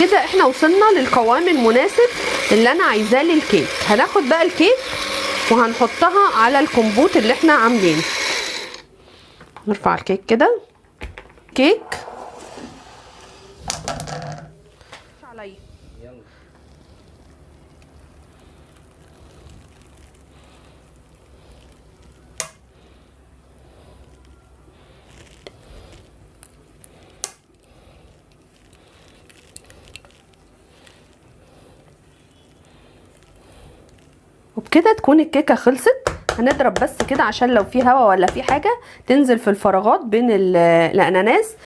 كده احنا وصلنا للقوام المناسب اللي انا عايزاه للكيك. هناخد بقى الكيك وهنحطها على الكمبوت اللي احنا عاملينه. نرفع الكيك كده، كيك عليا. وبكده تكون الكيكه خلصت. هنضرب بس كده عشان لو في هوا ولا في حاجة تنزل في الفراغات بين الاناناس.